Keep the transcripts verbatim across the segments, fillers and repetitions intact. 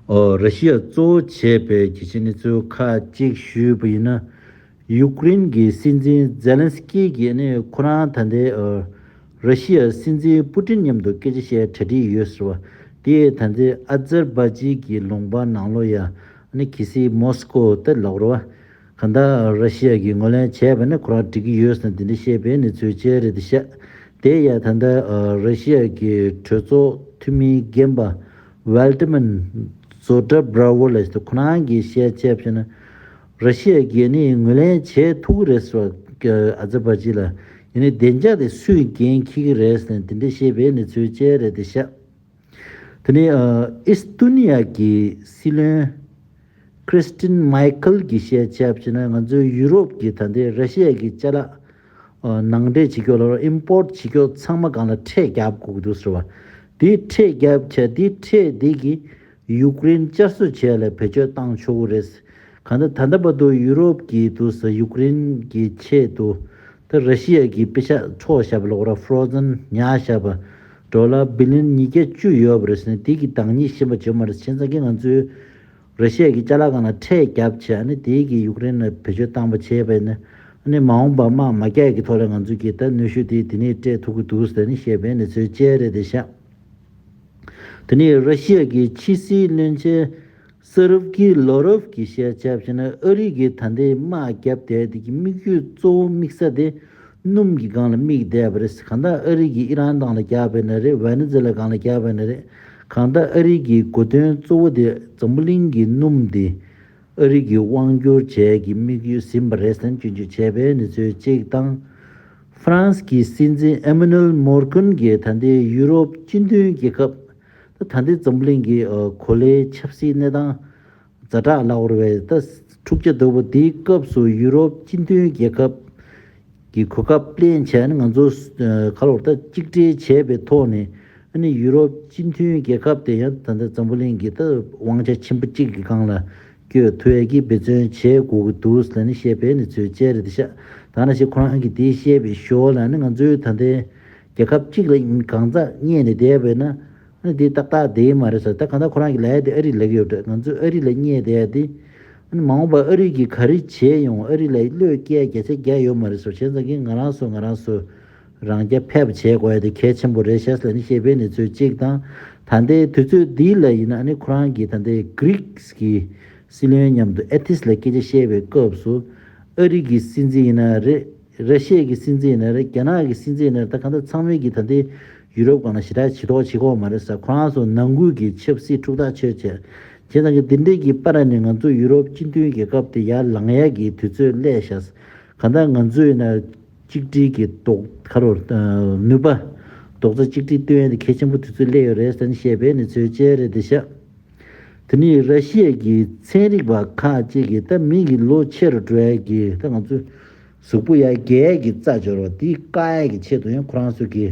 ཨོ། ར་ཤི་ཡ་གཙོ་བོ་བྱས་པའི་གལ་ཆེ་གནས་ཚུལ་ཁག་ཅིག་ཞུས་པ་ཡིན་ན། ཡུཀ་རེན་གྱི་སྲིད་འཛིན་ཛེ་ལན་སི་ཀི་གིས་ནི་ཁོ་རང་ད་ལྟའི་ཨོ་ར་ཤི་ཡ་སྲིད་འཛིན་པུ་ཏིན་མཉམ་དུ་སྐད་ཆ་བཤད་གྲ་སྒྲིག་ཡོད་ཟེར་བ། དེ་ད་ལྟའི་ཨ་ཛར་བྷ་ཇི་གི་ལུང་པ་ནང་ལོགས་ཡ་ནི་གལ་སྲིད་མོ་སི་ཀོ་ད་ལབ་རེད་བ། གང་ལྟར་ར་ཤི་ཡ་གིས་ངོས་ལེན་བྱས་པ་ནི་ཁོ་རང་འགྲིག་གི་ཡོད་ཟེར་ནས་དེ་འདྲ་བཤད་པའི་གནས་ཚུལ་བཅས་རེད་ཤག་དེ་ཡ་ད་ལྟ་ར་ཤི་ཡ་གི་གྲོས་ཚོགས་འཐུས་མིའི་རྒན་པ་ཝལ་ཏི་མན་ཛོ་ཏྲ་བྷ་ར་ཝོ་ལ་ཟེར་ཁོ་རང་གིས་བཤད་བྱས་པ་ན། ར་ཤི་ཡ་གིས་ནི་ངོས་ལེན་བྱེད་ཐུབ་ཀྱི་རེད་ཟེར་བ། ཨ་ཛར་བྷ་ཇི་ལ་ཡིན་ནའི་བདེ་འཇགས་དེ་སུས་འགན་འཁྱེར་གྱི་རེད་ཟེར་ནས་དེ་འདྲ་བཤད་པའི་གནས་ཚུལ་བཅས་རེད་ཤག་དེ་ནས་ཨ་ཨིས་ཏུ་ནི་ཡ་གི་སྲིད་བློན་ཁྲིས་ཏིན་མའི་ཁལ་གྱིས་བཤད་བྱས་པ་ན། ང་ཚོའི་ཡུ་རོབ་ཀྱི་ད་ལྟའི་ར་ཤི་ཡ་གི་ཅ་ལག་ཨ་ནང་འདྲེན་བྱེད་སྐྱོར་ལ་ཨིམ་པོར་ཊི་བྱེད་སྐྱོར་ཚང་མ་སྒང་ལ་ཁྲལ་རྒྱག་དགོས་ཀྱི་འདུག་ཟེར་བ། དེ་ཁྲལ་རྒྱབ་བྱས་དེ་ཁྲལ་དེ་གིས་ཡུཀ་རེན་བསྐྱར་གསོ་བྱས་ལ་བེད་སྤྱོད་བཏང་ཆོག་གི་རེད། གང་ལྟར་ད་ལྟ་བར་དུ་ཡུ་རོབ་ཀྱིས་དུ་ས་ཡུཀ་རེན་གྱི་ཆེད་དུ་ད་ར་ཤི་ཡ་གི་པེ་ཤ་འཕྲོག་བཞག་པ་ལ་འོ་ར་ཕོ་རོ་ཛན་ཉར་བཞག་པ་ཌོ་ལར་བི་ལི་ཡོན་ཉིས་བརྒྱ་བཅུ་ཡོད་པ་རེད་ཟེར་ནས་དེ་གི་བདག་ཉིད་ཤེས་པ་བྱུང་མ་རེད། བྱས་ཙང་གི་ང་ཚོས་ར་ཤི་ཡ་གི་ཅ་ལག་སྒང་ལ་ཁྲལ་བརྒྱབ་བྱས་ནས་དེ་གི་ཡུཀ་རེན་ལ་བེད་སྤྱོད་བཏང་པ་བྱས་པ་ཡིན་ན་ཨ་ནི་མ་འོངས་པ་དམག་མ་རྒྱག་གི་ཐོག་ལ་ང་ཚོས་ཀྱི་ད་གནོན་ཤུགས་དེ་དེ་ནས་སྤྲད་ཐུབ་ཀྱི་འདུག་ཟེར་ནས་བཤད་པའི་གནས་ཚུལ་བཅས་རེད་དེ་ཤག་དེ་ནས་ར་ཤི་ཡ་གི་ཕྱི་སྲིད་བློན་ཆེན་སེར་ཀི་ལོ་རོབ་ཀྱིས་བཤད་བྱས་པ་ན། ཨ་རི་གིས་ད་ལྟའི་དམག་བརྒྱབ་བསྡད་དེ་གི་དམིགས་ཡུལ་གཙོ་བོ་དམིགས་ས་དེ་སྣུམ་གྱི་སྒང་ལ་དམིགས་བསྡད་པ་རེད། གང་ལྟར་ཨ་རི་གིས་ཨི་རན་སྒང་ལ་རྒྱག་པ་ཡིན་ན་རེད། ཝེ་ནེ་ཛེ་ལ་སྒང་ལ་རྒྱག་པ་ཡིན་ན་རེད། གང་ལྟར་ཨ་རི་གི་གོ་དོན་གཙོ་བོ་དེ་འཛམ་བུ་གླིང་གི་སྣུམ་དེ་ཨ་རི་གིས་དབང་སྒྱུར་བྱས་ཀྱི་དམིགས་ཡུལ་ཟིན་པ་རེད་ཟེར་ནས་སྐྱོན་བརྗོད་བྱས་པའི་གནས་ཚུལ་གཅིག་དང་། ཧྥ་རན་སི་གི་སྲིད་འཛིན་ཨེ་མ་ནུ་ཨེལ་མོར་ཀོན་གྱིས་ད་ལྟའི་ཡུ་རོབ་སྤྱི་མཐུན་རྒྱལ་ཁབ། ད་ད་ལྟའི་འཛམ་བུ་གླིང་གི་ཨ་གོ་ལའི་ཆབ་སྲིད་གནས་སྟངས་ཛ་དྲག་ལབ་དགོས་རེད་པས། ད་འཁྲུག་ཆ་དོད་པོ་དེའི་སྐབས་སུ་ཡུ་རོབ་སྤྱི་མཐུན་རྒྱལ་ཁབ་ཀྱི་གོ་སྐབས་ལེན་བྱས་ནས་ང་ཚོ་ཨ་ཁ་ལོར་ད་གཅིག་སྒྲིལ་བྱས་པའི་ཐོག་ནས་ཨ་ནི་ཡུ་རོབ་སྤྱི་མཐུན་རྒྱལ་ཁབ་དེ་ཡང་ད་ལྟ་འཛམ་བུ་གླིང་གི་ད་དབང་ཆ་ཆེན་པོ་གཅིག་གི་སྒང་ལ་བསྐྱོད་ཐུབ་ཡས་ཀྱི་འབད་བརྩོན་བྱེད་དགོས་ཀྱི་འདུག་ཟེར་ནས་བཤད་པའི་གནས་ཚུལ་བཅས་རེད་ཤག་ད་ནང་བཞིན་ཁོ་རང་གིས་དེ་བཤད་པའི་ཞོར་ལ་ནི་ང་ཚོའི་ད་ལྟའི་རྒྱལ་ཁབ་གཅིག་ལ་གང་ཙམ་བསྙད་ནས་བསྡད་པས་ན། ཨ་ནི་དེ་ཏག་ཏག་བསྡད་ཡི་མ་རེད་ཟེར། ད་གང་ལྟར་ཁོ་རང་གི་ལས་དེ་ཨ་རི་ལ་གི་ཡོད་འདྲ། ང་ཚོས་ཨ་རི་ལ་བསྙད་བསྡད་ཡ་དེ། ཨ་ནི་མ་འོངས་པར་ཨ་རི་གིས་ག་རེ་བྱས་ཡོང་ཨ་རི་ལ་བློས་བཀལ་རྒྱ་ཆེ་རྒྱག་ཡོད་མ་རེད་ཟེར། བྱས་ཙང་གི་ང་རང་ཚོ་ང་རང་ཚོ་རང་རྐྱ་ཕེབས་བྱེད་དགོས་ཡ་དེ་གལ་ཆེན་པོ་རེད་ཤག་ཟེར་ནས་བཤད་པའི་གནས་ཚུལ་གཅིག་དང་། ད་ལྟའི་དུས་ཚོད་འདི་ལ་ཡིན་ན་ཨ་ནི་ཁོ་རང་གིས་ད་ལྟའི་གྷི་རིག་གི་སྲིད་བློན་མཉམ་དུ་ཨེ་ཐིས་ལ་སྐད་ཆ་བཤད་པའི་སྐབས་སུ་ཨ་རི་གི་སྲིད་འཛིན་ཡིན་ན་རེད། ར་ཤི་ཡ་གི་སྲིད་འཛིན་ཡིན་ན་རེད། རྒྱ་ནག་གི་སྲིད་འཛིན་ཡིན་ན་རེད། ད་གང་ལྟར་ཚང་མས་ཀྱིས་ད་ལྟའི་ཡུ་རོབ་སྒང་ལ་ཞེ་དྲག་ཇུས་གཏོགས་བྱེད་ཀྱི་ཡོད་མ་རེད་ཟེར། ཁོ་རང་ཚོ་ནང་ཁུལ་གྱི་ཆབ་སྲིད་འཁྲུག་ཐག་ཆོད་བྱས། བྱས་ཙང་གི་འདི་འདྲའི་གི་བར་ནས་ང་ཚོ་ཡུ་རོབ་སྤྱི་མཐུན་རྒྱལ་ཁབ་དེ་ཡར་ལངས་ཡ་གི་དུས་ཚོད་སླེབས་ཤག་གང་ལྟར་ང་ཚོ་ཡིན་ན་གཅིག་སྒྲིལ་གྱི་རྡོག་ཁ་རོ་ནུས་པ་རྡོག་རྩ་གཅིག་སྒྲིལ་བཏོན་ཡ་དེ་གལ་ཆེན་པོ་དུས་ཚོད་སླེབས་ཡོད་རེད་ཟེར་ནས་བཤད་པའི་གནས་ཚུལ་བཅས་རེད་དེ་ཤག་དེ་ནས་ར་ཤི་ཡ་གི་ཚན་རིག་པ་ཁག་ཅིག་གིས་ད་མི་གི་ལོ་ཆེ་རུ་འགྲོ་ཡ་གི་ད་ང་ཚོའི་གཟུགས་པོ་ཡར་རྒྱས་ཡ་གི་རྩ་འབྱོར་བ་དེ་བཀག་ཡ་གི་ཆེད་དུ་ཡང་ཁོ་རང་ཚོ་གི་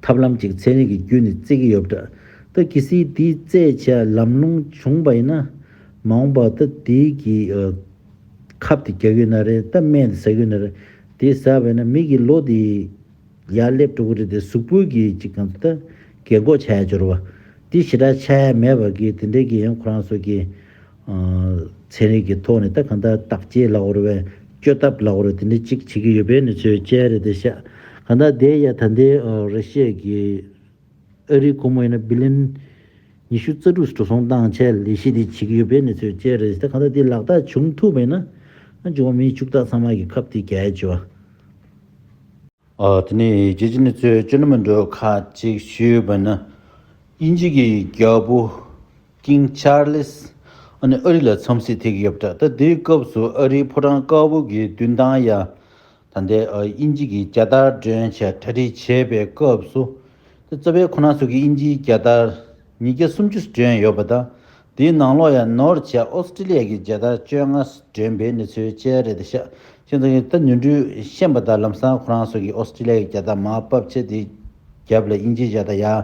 ཐབས་ལམ་ཅིག་ཚན་རིག་གི་བརྒྱུད་ནས་བརྩི་གི་ཡོད་པ་འདྲ། ད་གལ་སྲིད་དེ་བཙལ་བྱས་ལམ་ལྷོང་བྱུང་བ་ཡིན་ན་མ་འོངས་པ་ད་དེའི་གི་ཁབ་དེ་རྒྱག་གི་ཡོད་ན་རེད། ད་སྨན་དེ་ཟ་གི་ཡོད་ན་རེད། དེ་ཟ་བས་ན་མི་གི་ལོ་དེ་ཡར་སླེབས་འགྲོ་གི་རེད་དེ་གཟུགས་པོའི་གི་ཅིག་གང་ད་རྒན་གོག་ཆགས་ཡ་འབྱོར་བ་དེ་ཞེ་དྲག་ཆགས་ཡ་མེད་པ་གི་དེ་འདྲའི་གི་ཡང་ཁོ་རང་ཚོ་གི་ཚན་རིག་གི་ཐོག་ནས་ད་གང་ལྟར་བརྟག་དཔྱད་ལབ་དགོས་རེད་པས། བཅོས་ཐབས་ལབ་དགོས་རེད། དེ་འདྲ་གཅིག་བྱེད་ཀྱི་ཡོད་པའི་གནས་ཚུལ་བཅས་རེད་དེ་ཤག་གང་ལྟར་དེ་ཡ་ད་ལྟའི་ར་ཤི་ཡ་གི་ཨ་རིའི་སྒོར་མོ་ཡིན་ན་བི་ལི་ཡོན་ཉི་ཤུ་རྩ་དྲུག་འགྲོ་སོང་བཏང་བྱས་ལས་གཞི་དེ་བྱེད་ཀྱི་ཡོད་པའི་གནས་ཚུལ་བཅས་རེད་དེ། གང་ལྟར་དེ་ལག་བསྟར་བྱུང་ཐུབ་པ་ཡིན་ན་ཨ་འབྱུང་བ་མིའི་ཕྱུག་བདག་ཚང་མ་གི་ཁབ་དེ་རྒྱག་ཡ་བྱེད་པ། ཨ་དེ་ནས་རྒྱལ་སྤྱིའི་གནས་ཚུལ་བཅུ་ནུ་མི་འགྲོ་ཁག་ཅིག་ཞུས་པ་ན། དབྱིན་ཇི་གི་རྒྱལ་པོ་ཀིང་ཆར་ལིས་ཨ་ནི་ཨ་རི་ལ་འཚམས་གཟིགས་ཐེག་གི་ཡོད་པ་འདྲ། ད་དེའི་སྐབས་སུ་ཨ་རིའི་ཕོ་བྲང་དཀར་པོ་གི་མདུན་ཐང་ཡ་ད་ལྟའི་ཨ་དབྱིན་ཇི་གི་རྒྱལ་དར་སྒྲོན་བྱས་གྲ་སྒྲིག་བྱས་པའི་སྐབས་སུ། ད་རྩ་བའི་ཁོ་རང་ཚོ་གི་དབྱིན་ཇིའི་རྒྱལ་དར་ཉིས་བརྒྱ་སུམ་ཅུ་སྒྲོན་ཡོད་པ་དང་། དེའི་ནང་ལོགས་ཡང་ནོར་བྱས་ཨོ་སི་ཀྲི་ལི་ཡ་གི་རྒྱལ་དར་བཅོ་ལྔ་སྒྲོན་པའི་གནས་ཚུལ་བཅས་རེད་ཤག་བྱས་ཙང་གི་ད་ནོར་འཁྲུལ་ཤེས་པ་དང་ལམ་སང་ཁོ་རང་ཚོ་གི་ཨོ་སི་ཀྲི་ལི་ཡ་གི་རྒྱལ་དར་མར་ཕབ་བྱས་དེའི་རྒྱབ་ལ་དབྱིན་ཇིའི་རྒྱལ་དར་ཡར་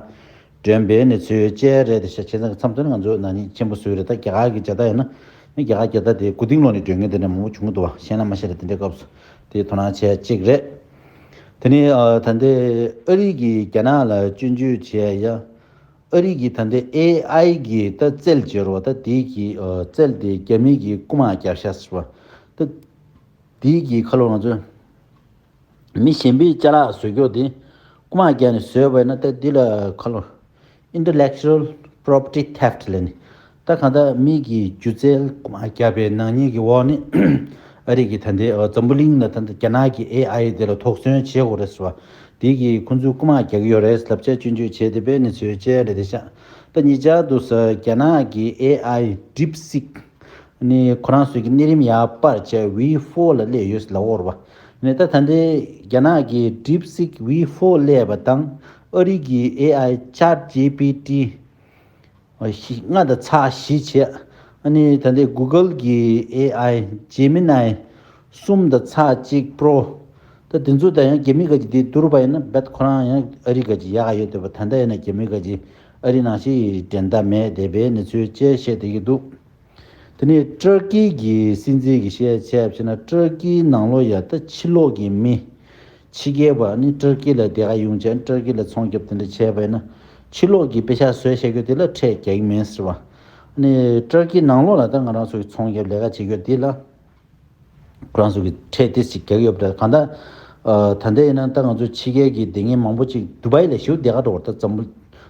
སྒྲོན་པའི་གནས་ཚུལ་བཅས་རེད་ཤག་བྱས་ཙང་གི་མཚམས་དེར་ང་ཚོ་ན་ནིང་ཆེན་པོ་བཟོས་རེད། ད་རྒྱ་གར་གི་རྒྱལ་དར་ཡིན་ན་རྒྱ་གར་རྒྱལ་དར་དེ་མགོ་རྟིང་སློག་ནས་སྒྲོན་མཁན་དེ་འདྲ་མང་པོ་བྱུང་གི་འདུག་བ། ཤེས་ན་མ་ཤེས་རེད། དེ་འདྲའི་སྐབས་སུ་དེ་དོ་སྣང་བྱས་གཅིག་རེད། དེ་ནས་ཨ་ད་ལྟའི་ཨ་རི་གིས་རྒྱ་ནག་ལ་སྐྱོན་བརྗོད་བྱས་ཡ། ཨ་རི་གི་ད་ལྟའི་ཨེ་ཨའི་གི་ད་རྩལ་བྱེད་རོགས་ད་དེའི་གི་རྩལ་དེ་རྒྱ་མི་གི་རྐུ་མ་རྒྱབ་ཤག་ཟེར་བ་ད། དེའི་གི་ཁ་ལོ་ང་ཚོ་མི་གཞན་པའི་ཅ་ལག་བཟོ་རྒྱུ་དེ་རྐུ་མ་རྒྱབ་ནས་བཟོས་པ་ཡིན་ན་ད་འདི་ལ་ཁ་ལོ་intellectual property theft ལབ་ནས་ད་གང་ལྟར་མི་གི་སྒྱུ་རྩལ་རྐུ་མ་རྒྱབ་པའི་ནག་ཉེས་ཀྱི་འོག་ནས་ཨ་རི་གི་ད་ལྟའི་འཛམ་བུ་གླིང་ལ་ད་ལྟ་རྒྱ་ནག་གི་ཨེ་ཨའི་དེ་ལ་དོགས་ཟོན་བྱེད་དགོས་རེད་ཟེར་བ་དེའི་གི་ཁོང་ཚོས་རྐུ་མ་རྒྱག་གི་ཡོད་རེད་ལབ་བྱས་སྐྱོན་བརྗོད་བྱས་ཏེ་དཔེ་ནས་ཚོས་བྱས་རེད་དེ་ཤག་ད་ཉེ་ཆར་དུ་ས་རྒྱ་ནག་གི་ཨེ་ཨའི་DeepSeek ནི་ཁོ་རང་ཚོའི་གི་གནས་རིམ་ཡར་སྤར་བྱས་V four ལ་སླེབས་ཡོད་ལབ་ཡོད་རེད་བ། ནི་ད་ད་ལྟའི་རྒྱ་ནག་གི་DeepSeek V four སླེབས་པ་དང་ཨ་རི་གི་ཨེ་ཨའི་ChatGPT ལྔ་དང་ཚེག་བཞི་བྱས། ཨ་ནི་ད་ལྟའི་Google གི་ཨེ་ཨའི་Gemini གསུམ་དང་ཚེག་གཅིག་Pro ད་དེ་ཚོ་ད་ཡང་རྒྱ་མི་ག་ཅིག་དེ་བསྡུར་བ་ཡིན་ན་རྦད་ཁོ་རང་ཡང་ཨ་རི་ག་ཅིག་ཡག་ཡོད་འདུག་བ། ད་ལྟ་ཡིན་ན་རྒྱ་མི་ག་ཅིག་ཨ་རི་ནང་བཞིན་འགྲན་ཟླ་མེད་བསྡད་པའི་གནས་ཚུལ་བཅས་བཤད་བསྡད་ཀྱི་འདུག་དེ་ནས་ཏུར་ཀི་གི་སྲིད་འཛིན་གྱིས་བཤད་བྱས་ཕྱིན་ན་ཏུར་ཀིའི་ནང་ལོགས་ཡ་ད་ཕྱི་ལོགས་ཀྱི་མི་ཕྱི་རྒྱལ་བ་ནི་ཏུར་ཀི་ལ་དེ་ག་ཡོང་བྱས་ཏུར་ཀི་ལ་ཚོང་རྒྱབ་དེ་འདྲ་བྱས་པ་ཡིན་ན་ཕྱི་ལོགས་ཀྱི་པེ་ཤག་བཟོས་བྱས་རྒྱུ་དེ་ལ་ཁྲལ་རྒྱག་གི་མིན་ཟེར་བ། ནི་ཏུར་ཀི་ནང་ལོགས་ལ་ད་ང་རང་ཚོ་གི་ཚོང་རྒྱབ་ལས་ཀ་བྱེད་རྒྱུ་དེ་ལ་ཁོ་རང་ཚོ་གི་ཁྲལ་དེ་ཞིག་རྒྱག་ཡོད་པ་རེད། གང་ལྟར་ཨ་ད་ལྟ་ཡིན་ན་ད་ང་ཚོ་ཕྱི་རྒྱལ་གྱི་སྡེ་ངན་མང་པོ་ཅིག་དུ་བའི་ལ་ཞེ་པོ་བསྡད་ག་འགྲོ་བ་རེད། ད་འཛམ་བུ་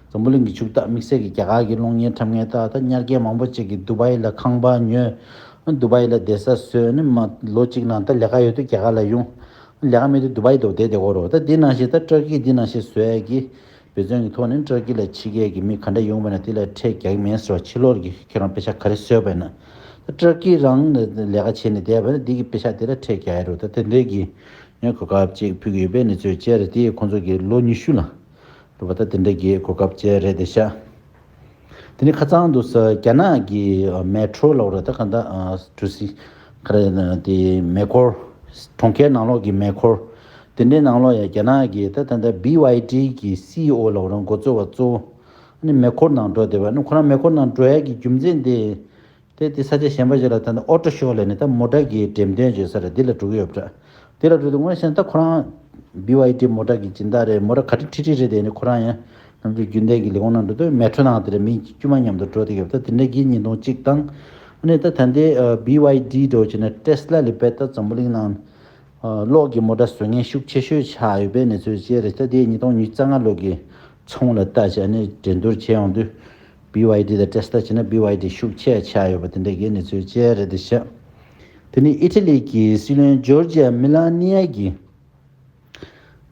འཛམ་བུ་གླིང་གི་ཕྱུག་བདག་དམིགས་བསལ་གྱི་རྒྱ་གར་གྱི་གློག་བརྙན་འཁྲབ་མཁན་དག་ད་ཉར་མཁན་མང་པོ་ཅིག་གིས་དུ་བའི་ལ་ཁང་པ་ཉོས། དུ་བའི་ལ་བསྡད་ས་བཟོས་ནས་མ་ལོ་གཅིག་ནང་ད་ལས་ཀ་ཡོད་དུས་རྒྱ་གར་ལ་ཡོང་། ལས་ཀ་མེད་དུས་དུ་བའི་དུ་བསྡད་བསྡད་དགོས་རེད། ད་འདི་ནང་བཞིན་ད་ཏུར་ཀི་འདི་ནང་བཞིན་བཟོས་ཡ་གི་འབད་བརྩོན་གྱི་ཐོག་ནས་ཏུར་ཀི་ལ་ཕྱི་རྒྱལ་གྱི་མི་ག་འདྲ་ཡོང་བ་ན་དེ་ལ་ཁྲལ་རྒྱག་གི་མེད་ཟེར་བ། ཕྱི་ལོགས་ཀྱི་ཁྱེད་རང་པེ་ཤ་ག་རེ་བཟོས་པ་ཡིན་ན་ད་ཏུར་ཀི་རང་ལས་ཀ་བྱས་ནས་བསྡད་པ་ན་འདི་གི་པེ་ཤ་དེ་ལ་ཁྲལ་རྒྱག་ཡ་རེད། ད་དེ་འདྲའི་གི་ཡང་གོ་སྐབས་ཅིག་ཕུལ་གྱི་ཡོད་པའི་གནས་ཚུལ་བཅས་རེད། དེ་ཁོང་ཚོ་གི་ལོ་ཉི་ཤུ་ལ་རེད་པ། ད་དེ་འདྲ་གི་གོ་སྐབས་བཅས་རེད་དེ་ཤག་དེ་ནི་ཁ་སང་དུ་ས་རྒྱ་ནག་གི་མེ་ཊོ་ལབ་རེད། ད་ག་ད་གྲུ་གཟིངས་ག་རེ་དེ་མེ་འཁོར་གྲོང་ཁྱེར་ནང་ལོགས་ཀྱི་མེ་འཁོར་དེ་འདྲའི་ནང་ལོགས་ཡ་རྒྱ་ནག་གི་ད་ད་ད་བི་ཝའི་ཌི་གི་སི་ཨི་ཨོ་ལབ་རེད། འགོ་གཙོ་བ་གཙོ་བོ་ནི་མེ་འཁོར་ནང་འགྲོ་བསྡད་པ་ནི་ཁོ་རང་མེ་འཁོར་ནང་འགྲོ་ཡ་གི་རྒྱུ་མཚན་དེ། དེ་དེ་ས་ཆ་གཞན་པ་ཞིག་ལ་ད་ནི་ཨོ་ཊོ་ཤོ་ལབ་ནས་ད་མོ་ཊ་གི་འགྲེམས་སྟོན་བྱེད་ས་རེད། འདི་ལ་འགྲོ་གི་ཡོད་པ་འདྲ། དེ་ལ་འགྲོ་དུས་དངོས་གནས་བཤད་ན་ད་ཁོ་རང་བི་ཝའི་ཌི་མོ་ཊ་གི་སྦྱིན་བདག་རེད། མོ་ཊ་ག་འདྲ་ཁྲིག་ཁྲིག་རེད། དེ་ནི་ཁོ་རང་ཡང་ནམ་རྒྱུན་རྒྱུན་ལྡན་གྱི་ལས་ཁུངས་ནང་འགྲོ་དུས་མེ་ཊོ་ནང་དེ་ལ་མི་དཀྱུས་མ་མཉམ་དུ་འགྲོ་བསྡད་ཀྱི་ཡོད་པ། ད་དེ་འདྲ་གི་ཉིས་སྟོང་གཅིག་དང་ཨ་ནི་ད་ད་ལྟའི་བི་ཝའི་ཌི་འགྲོ་བྱས་ན་ཊེ་སི་ལ་ལ་དཔེ་ད་འཛམ་བུ་གླིང་ནང་གློག་གི་མོ་ཊ་བཟོ་མཁན་ཤུགས་ཆེ་ཤོས་ཆགས་ཡོད་པའི་གནས་ཚུལ་བཅས་རེད། ད་དེ་ཉིས་སྟོང་ཉི་ཤུ་རྩ་ལྔ་ལོ་གི་ཚོང་ལ་ལྟ་བྱས་ནས་འགྲན་བསྡུར་བྱས་ཡོང་དུས་བི་ཝའི་ཌི་དང་ཊེ་སི་ལ་བྱས་ན་བི་ཝའི་ཌི་ཤུགས་ཆེ་ཆགས་ཡོད་པ་དེ་འདྲ་གི་གནས་ཚུལ་བཅས་རེད་དེ་ཤག་དེ་ནི་ཨི་ཊ་ལི་གི་སྲིད་བློན་ཇོར་ཇི་ཡ་མེ་ལ་ནི་ཡ་གིས་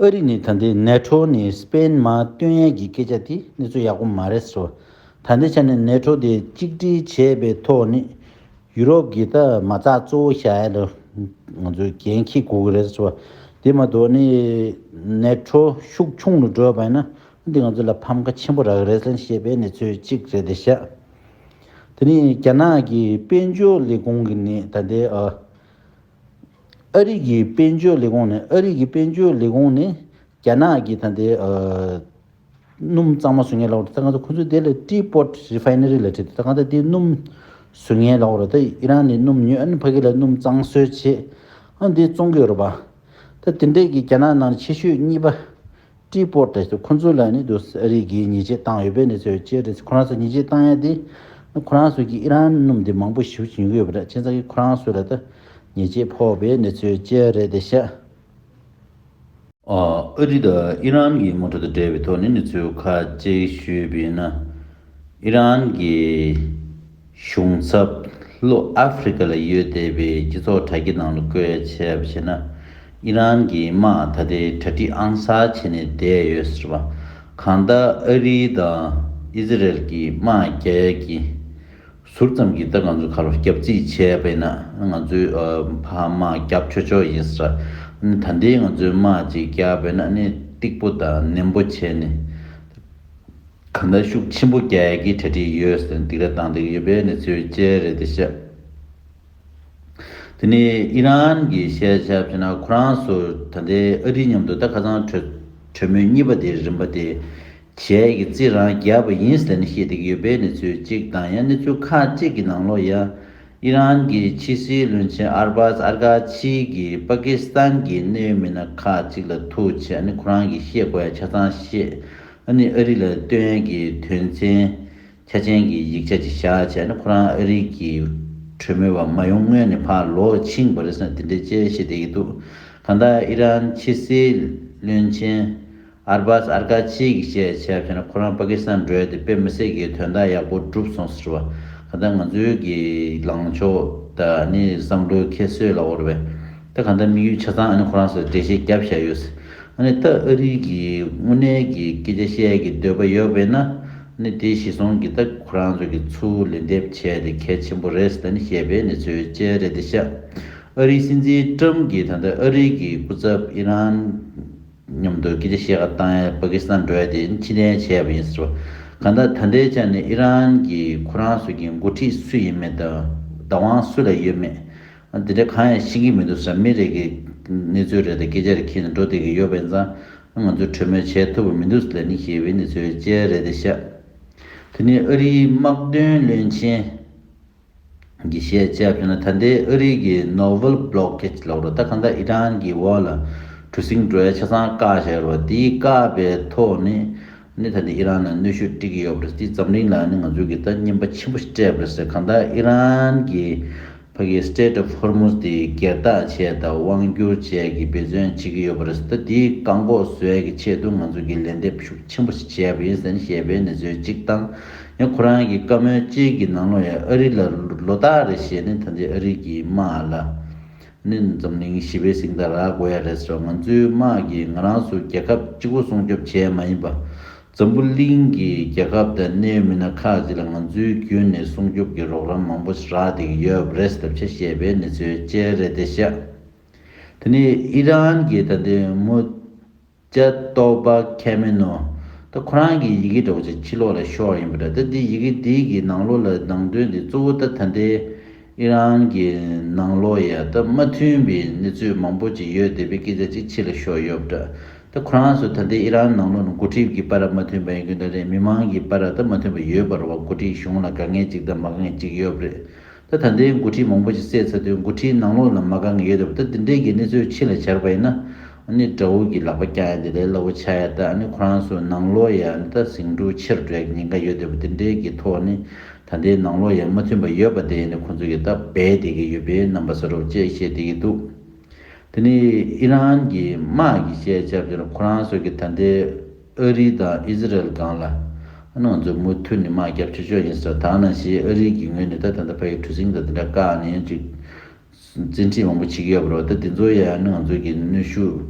ཨ་རི་ནི་ད་ལྟའི་ནེ་ཊོ་ནི་སི་པེན་མར་བཏོན་ཡས་ཀྱི་སྐད་ཆ་དེ་གནས་ཚུལ་ཡག་པོ་མ་རེད་ཟེར་བ། ད་ལྟའི་ཆ་ནས་ནེ་ཊོ་དེ་གཅིག་སྒྲིལ་བྱས་པའི་ཐོག་ནས་ཡུ་རོབ་ཀྱི་ད་མ་རྩ་གཙོ་བོ་བཞག་ཡ་ལ་ང་ཚོས་འགན་འཁྱེར་དགོས་ཀྱི་རེད་ཟེར་བ། དེ་མ་གཏོགས་ནི་ནེ་ཊོ་ཤུགས་ཆུང་རུ་འགྲོ་བ་ཡིན་ན་འདི་ང་ཚོ་ལ་ཕམ་ཁ་ཆེན་པོ་རག་གི་རེད་ཟེར་བཤད་པའི་གནས་ཚུལ་གཅིག་རེད་དེ་ཤག་དེ་ནི་རྒྱ་ནག་གི་དཔལ་འབྱོར་ལས་ཁུངས་ཀྱི་ནི་ད་ལྟའི་ཨ། ཨ་རི་གི་དཔལ་འབྱོར་ལས་ཁུངས་ནས་ཨ་རི་གི་དཔལ་འབྱོར་ལས་ཁུངས་ནས་རྒྱ་ནག་གི་ད་ལྟའི་ཨ་སྣུམ་གཙང་མ་བཟོ་མཁན་ལབ་རེད། ད་ང་ཚོ་ཁོ་ཚོ་དེ་ལ་ཕྲི་པོར་ཊི་རི་ཕའི་ནེ་རི་ལབ་བྲིས་འདུག་ད་གང་ལྟར་དེ་སྣུམ་བཟོ་མཁན་ལབ་རེད། ད་ཨི་རན་ནས་སྣུམ་ཉོས་ཨ་ནི་ཕ་གི་ལ་སྣུམ་གཙང་བཟོ་བྱེད་ཨ་འདི་བཙོང་གི་ཡོད་རེད་པ། ད་དེ་འདྲས་ཀྱི་རྒྱ་ནག་ནང་ཆེ་ཤོས་གཉིས་པ་ཕྲི་པོར་ཊི་ཁོ་ཚོ་ལ་ནི་དུ་ཨ་རི་གིས་ཉེས་ཆད་བཏང་ཡོད་པའི་གནས་ཚུལ་བཅས་རེད། ཁོ་རང་ཚོ་ཉེས་ཆད་བཏང་ཡ་དེ་ཁོ་རང་ཚོ་གི་ཨི་རན་སྣུམ་དེ་མང་པོ་ཞེ་པོ་ཅིག་ཉོ་གི་ཡོད་པ་རེད། བྱས་ཙང་གི་ཁོ་རང་ཚོ་ལ་ད་ཉེས་ཆད་ཕོག་པའི་གནས་ཚུལ་བཅས་རེད་དེ་ཤག་ཨ་རི་དང་ཨི་རན་གྱི་དམག་འཁྲུག་དང་འབྲེལ་བའི་ཐོག་ནས་གནས་ཚུལ་ཁག་ཅིག་ཞུས་པ་ཡིན་ན། ཨི་རན་གྱི་གཞུང་ཚབ་ལྷོ་ཨ་ཧྥི་རི་ཀ་ལ་ཡོད་བསྡད་པའི་སྤྱི་ཚོགས་དྲ་རྒྱ་ནང་ལ་བཀོད་བྱས་པ་བྱས་ན། ཨི་རན་གྱི་དམག་ད་ལྟའི་གྲ་སྒྲིག་ཨང་གསར་བྱས་ནས་བསྡད་ཡོད་ཟེར་བ། གང་ལྟར་ཨ་རི་དང་ཨི་ཟི་རེལ་གྱི་དམག་རྒྱག་ཡས་ཀྱི་ཟུར་ཙམ་གྱི་ད་ང་ཚོ་ཁ་ལོ་རྒྱབ་རྩིས་བྱས་པ་ཡིན་ན་ང་ཚོའི་ཨ་ཕར་དམག་རྒྱབ་ཆོག་ཆོག་ཡིན་ཟེར། ཨ་ནི་ད་ལྟའི་ང་ཚོའི་དམག་ཅིག་རྒྱབ་པ་ཡིན་ན་ཨ་ནི་སྟུག་པོ་དང་ནན་པོ་བྱས་ནས་གང་ལྟར་ཤུགས་ཆེན་པོ་རྒྱག་ཡས་ཀྱི་གྲ་སྒྲིག་ཡོད་ཟེར་སྡིགས་ར་བཏང་བསྡད་ཀྱི་ཡོད་པའི་གནས་ཚུལ་བཅས་རེད་དེ་ཤག་དེ་ནས་ཨི་རན་གྱིས་བཤད་བྱས་པ་ཡིན་ན་ཁོ་རང་ཚོ་ད་ལྟའི་ཨ་རི་མཉམ་དུ་ད་ཁ་སང་གྲོས་གྲོས་མོལ་གཉིས་པ་དེ་རིམ་པ་དེ་བྱས་ཀྱི་རྩིས་རང་རྒྱབ་པ་ཡིན་ཟེར་ནས་བཤད་བསྡད་ཀྱི་ཡོད་པའི་གནས་ཚུལ་གཅིག་དང་། ཡང་གནས་ཚུལ་ཁག་ཅིག་གི་ནང་ལོགས་ཡ་ཨི་རན་གྱི་ཕྱི་སྲིད་བློན་ཆེན་ཨར་བཱས་ཨར་ཀ་ཆི་གིས་པ་ཀི་སི་ཐན་གྱི་གནད་ཡོད་མི་སྣ་ཁག་ཅིག་ལ་ཐུག་བྱས་ནས་ཁོ་རང་གིས་བཤད་དགོས་ཡ་ཆ་ཚང་བཤད། ཨ་ནི་ཨ་རི་ལ་སྟོན་ཡས་ཀྱི་དོན་ཚན་ཁྱད་ཅན་གྱི་ཡིག་ཆ་ཅིག་བཞག་བྱས་ནས་ཁོ་རང་ཨ་རི་གི་གྲོས་མོལ་བ་མ་ཡོང་སྔོན་ནས་ཕར་ལོག་ཕྱིན་པ་རེད་ཟེར་ན་དེ་འདྲའི་ཅེས་བཤད་བསྡད་ཀྱི་འདུག་གང་ལྟར་ཨི་རན་ཕྱི་སྲིད་བློན་ཆེན་ཨར་བཱས་ཨར་ཀ་ཆི་གིས་བཤད་བྱས་བྱས་ན་ཁོ་རང་པ་ཀི་སི་ཐན་འགྲོ་ཡ་དེ་དཔེ་མི་སྲིད་ཀྱི་དོན་དག་ཡག་པོ་བསྒྲུབས་སོང་ཟེར་བ། གང་ལྟར་ང་ཚོའི་གི་ལངས་ཕྱོགས་དང་ནི་བསམ་བློའི་ཁྱད་གསོད་ལ་འོར་བས། ད་གང་ལྟར་དམིགས་ཡུལ་ཆ་ཚང་ཨ་ནི་ཁོ་རང་ཚོས་འགྲེལ་བཤད་བརྒྱབ་བཞག་ཡོད། ཨ་ནི་ད་ཨ་རི་གི་དངོས་གནས་ཀྱི་སྐད་ཆ་བཤད་ཀྱི་འདོད་པ་ཡོད་པས་ན། ཨ་ནི་དེ་གཞི་བཟུང་གི་ད་ཁོ་རང་ཚོ་གི་ཚུར་ལན་འདེབས་བྱས་ཏེ་གལ་ཆེན་པོ་རེད་ཟེར་ད་ནི་བཤད་པའི་གནས་ཚུལ་བཅས་རེད་དེ་ཤག་ཨ་རིའི་སྲིད་འཛིན་ཀྲམ་གྱིས་ད་ལྟ་ཨ་རི་གི་སྐུ་ཚབ་ཨི་རན་མཉམ་དུ་སྐད་ཆ་བཤད་ག་བཏང་ཡ་པ་ཀི་སི་ཐན་འགྲོ་ཡ་དེ་ཕྱིར་འཐེན་བྱས་པ་ཡིན་ཟེར་བ། གང་ལྟར་ད་ལྟའི་ཆ་ནས་ཨི་རན་གྱི་ཁོ་རང་ཚོ་གི་འགོ་ཁྲིད་སུ་ཡིན་མེད་དང་བདག་དབང་སུ་ལ་ཡོད་མེད། འདི་འདྲ་གང་ཡང་ཤེས་ཀྱི་མི་འདུག་ཟེར་མི་རེ་གི་གནས་ཚུལ་རེ་དང་སྐད་ཆ་རེ་ཁྱེར་ནས་འགྲོ་བསྡད་ཀྱི་ཡོད་པ་ཡིན་ཙང་ང་ཚོས་གྲོས་མོལ་བྱེད་ཐུབ་པ་མི་འདུག་ལབ་ནས་བཤད་པའི་གནས་ཚུལ་བཅས་རེད་དེ་ཤག་དེ་ནས་ཨ་རིའི་དམག་དོན་བློན་ཆེན་གྱིས་བཤད་བྱས་ཕྱིན་ན་ད་ལྟའི་ཨ་རི་གི་ནོ་ཝལ་བྷི་ལོ་ཀེ་ཇི་ལབ་རོགས་ད་གང་ལྟར་ཨི་རན་གྱི་འོག་ལ་གྲུ་གཟིངས་འགྲོ་ཡ་ཆ་ཚང་བཀག་བཞག་རོགས་དེའི་བཀག་པའི་ཐོག་ནས་ནི་ད་ལྟ་ཨི་རན་ལ་གནོན་ཤུགས་སྤྲད་ཀྱི་ཡོད་པ་རེད། དེ་འཛམ་གླིང་ལ་ནི་ང་ཚོས་ཀྱི་ད་རྔན་པ་ཆེན་པོ་ཞིག་སྤྲད་པ་རེད་ཟེར། གང་ལྟར་ཨི་རན་གྱི་ཕ་གི་Strait of Hormuz་དེ་སྒེར་བདག་བྱས་དང་དབང་བསྒྱུར་བྱས་ཀྱི་འབད་བརྩོན་བྱེད་ཀྱི་ཡོད་པ་རེད་ཟེར། ད་དེའི་བཀག་འགོག་བཟོ་ཡ་གི་ཆེད་དུ་ང་ཚོ་གི་ལན་འདེབས་ཤུགས་ཆེན་པོ་ཞིག་བྱས་པ་ཡིན་ཟེར་ནས་བཤད་པའི་གནས་ཚུལ་གཅིག་དང་། ཡང་ཁོ་རང་གི་བཀའ་མོལ་གཅིག་གི་ནང་ལོགས་ཡང་ཨ་རི་ལ་ལོ་ལྟར་རེ་བཞིན་ནི་ད་ལྟའི་ཨ་རི་གི་དམག་ལ་ནི་འཛམ་གླིང་ཞི་བའི་གཟེངས་རྟགས་རག་དགོས་ཡ་རེད་ཟེར། ང་ཚོའི་དམག་གིས་ང་རང་ཚོ་རྒྱལ་ཁབ་གཅིག་པུ་སྲུང་སྐྱོབ་བྱས་མ་ཡིན་པ། འཛམ་བུ་གླིང་གི་རྒྱལ་ཁབ་དང་གནད་ཡོད་མི་སྣ་ཁག་ཅིག་ལ་ང་ཚོའི་བརྒྱུད་ནས་སྲུང་སྐྱོབ་ཀྱི་རོགས་རམ་མང་པོ་ཞིག་རག་བསྡད་ཀྱི་ཡོད་པ་རེད་ཟེར་བཤད་པའི་གནས་ཚུལ་བཅས་རེད་དེ་ཤག་དེ་ནས་ཨི་རན་གྱིས་ད་ལྟའི་མུ་ཅ་ཏོ་པ་ཁེ་མེ་ནོ། ད་ཁོ་རང་གི་ཡི་གེ་འདྲ་བོ་ཅིག་ཕྱི་ལོགས་ལ་ཤོར་ཡིན་པ་འདྲ། ད་འདི་ཡི་གེ་འདི་གི་ནང་ལོགས་ལ་ནང་དོན་འདི་གཙོ་བོ་ད་ད་ལྟའི་ཨི་རན་གྱི་ནང་ལོགས་ཡ་ད་མ་མཐུན་པའི་གནས་ཚུལ་མང་པོ་ཅིག་ཡོད་བསྡད་པའི་སྐད་ཆ་ཅིག་ཕྱི་ལ་ཤོར་ཡོད་པ་འདྲ། ད་ཁོ་རང་ཚོ་ད་ལྟའི་ཨི་རན་ནང་ལོགས་ནས་འགོ་ཁྲིད་ཀྱི་བར་མ་མཐུན་པ་ཡིན་རྒྱུ་འདྲ་རེད། མི་མང་གི་བར་ད་མ་མཐུན་པ་ཡོད་པ་རེད་བ། འགོ་ཁྲིད་གཞུང་ལ་དགའ་ངེས་ཅིག་དང་མ་དགའ་ངེས་ཅིག་ཡོད་པ་རེད། ད་ད་ལྟའི་འགོ་ཁྲིད་མང་པོ་ཞིག་བསད་ཚར་དུས་འགོ་ཁྲིད་ནང་ལོགས་ལ་མ་དགའ་ངེས་ཡོད་དེ། ད་འདི་འདྲའི་གི་གནས་ཚུལ་ཕྱི་ལ་འབྱར་བ་ཡིན་ན་ཨ་ནི་དགྲ་བོ་གི་ལག་པ་བཀྱག་ཡ་དེ་ལས་སླ་བོ་ཆགས་ཡ། ད་ཨ་ནི་ཁོ་རང་ཚོ་ནང་ལོགས་ཡ་ཨ་ནི་ད་ཟིང་འཁྲུག་ཆེ་རུ་འགྲོ་ཡ་གི་ཉེན་ཁ་ཡོད་དེ། འདི་འདྲའི་གི་ཐོག་ནི་ད་ལྟའི་ནང་ལོགས་ཡ་མ་མཐུན་པ་ཡོད་པ་དེ་ནི་ཁོ་ཚོ་གི་ད་སྦས་བསྡད་ཀྱི་ཡོད་པའི་རྣམ་པ་གསལ་པོ་བཅས་བཤད་བསྡད་ཀྱི་འདུག་དེ་ནི་ཨི་རན་གྱི་དམག་གིས་བཤད་བྱས་པ་དེ་ལ་ཁོ་རང་ཚོ་གི་ད་ལྟའི་ཨ་རི་དང་ཨི་ཟི་རེལ་སྒང་ལ་ང་ཚོ་མུ་མཐུད་ནས་དམག་རྒྱབ་ཆོག་ཆོག་ཡིན་ཟེར། ད་ནང་བཞིན་ཨ་རི་གི་ངོས་ནས་ད་ད་ལྟ་ཕ་གི་གྲུ་གཟིངས་དང་དེ་འདྲ་བཀག་ནས་ཅིག་བཙན་ཁྲིད་མང་པོ་བྱེད་ཀྱི་ཡོད་པ་རེད། ད་དེ་ཚོ་ཡང་ང་ཚོ་གི་གནོན་ཤུགས་